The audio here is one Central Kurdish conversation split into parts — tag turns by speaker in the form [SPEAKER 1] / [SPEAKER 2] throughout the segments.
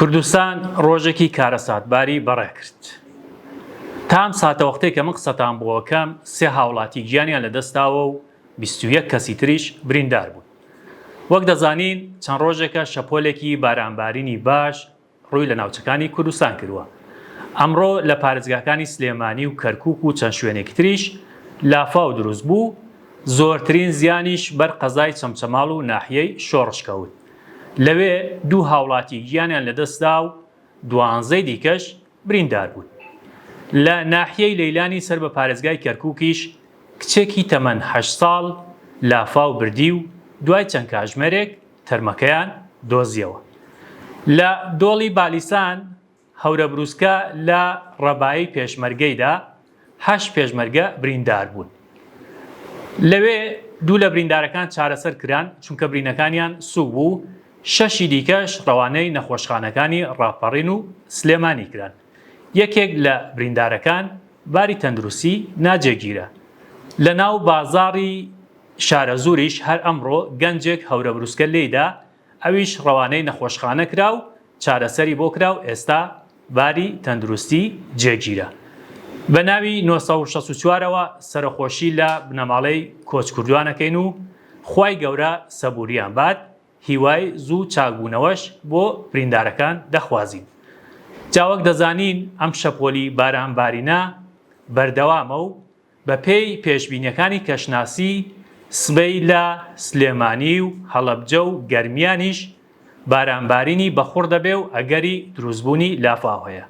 [SPEAKER 1] کوردستان ڕۆژێکی کارەساتباری بەڕێکرد. تا ئەم ساتەوەختەی کە من قسەتان بۆ ئەکەم سێ هاوڵاتی گیانیان لەدەستداوە و 21 کەسی تریش بریندار بوون. وەک دەزانین چەند ڕۆژێکە شەپۆلێکی بارانبارینی باش ڕووی لە ناوچەکانی کوردستان کردووە. ئەمڕۆ لە پارێزگاکانی سلێمانی و کەرکوک و چەند شوێنێکی تریش لافاو دروست بوو، زۆرترین زیانیش بەر قەزای چەمچەماڵ و ناحیەی شۆڕش کەوت. لەوێ دوو هاوڵاتی گیانیان لەدەستدا و دوانزەی دیکەش بریندار بوون. لە ناحیەی لەیلانی سەر بە پارێزگای کەرکوکیش کچێکی تەمەن هەشت ساڵ لافاو بردی و دوای چەند کاژمێرێک تەرمەکەیان دۆزیەوە. لە دۆڵی بالیسان هەورەبروسکە لە ڕەبایی پێشمەرگەیدا هەشت پێشمەرگە بریندار بوون. لەوێ دوو لە بریندارەکان چارەسەر کران، چونکە برینەکانیان سووک بوو، شەشی دیکەش ڕەوانەی نەخۆشخانەکانی ڕاپەڕین و سلێمانی کران. یەکێک لە بریندارەکان باری تەندروستی ناجێگیرە. لەناو بازاڕی شارەزووریش هەر ئەمڕۆ گەنجێک هەورەبروسکە لێیدا، ئەویش ڕەوانەی نەخۆشخانە کرا و چارەسەری بۆ کرا و ئێستا باری تەندروستی جێگیرە. بە ناوی 964 ەوە سەرەخۆشی لە بنەماڵەی کۆچکردووان ئەکەین و خوای گەورە سەبووریان بات، هیوای زوو چاکبوونەوەش بۆ بریندارەکان دەخوازین. جا وەک دەزانین ئەم شەپۆلی بارانبارینە بەردەوامە و بەپێی پێشبینیەکانی کەشناسی سبەی لە سلێمانی و هەڵەبجە و گەرمیانیش بارانبارینی بەخوڕ دەبێ و ئەگەری دروستبوونی لافاو هەیە.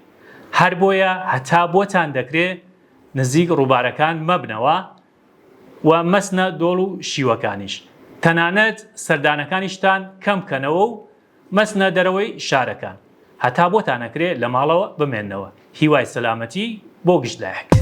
[SPEAKER 1] هەربۆیە هەتا بۆتان دەکرێ نزیک ڕووبارەکان مەبنەوە و مەچنە دۆڵ و شیوەکانیش. تەنانەت سەردانەکانیشتان کەم بکەنەوە و مەچنە دەرەوەی شارەکان. هەتا بۆتان ئەکرێ لە ماڵەوە بمێننەوە. هیوای سەلامەتی بۆ گشت لایەک.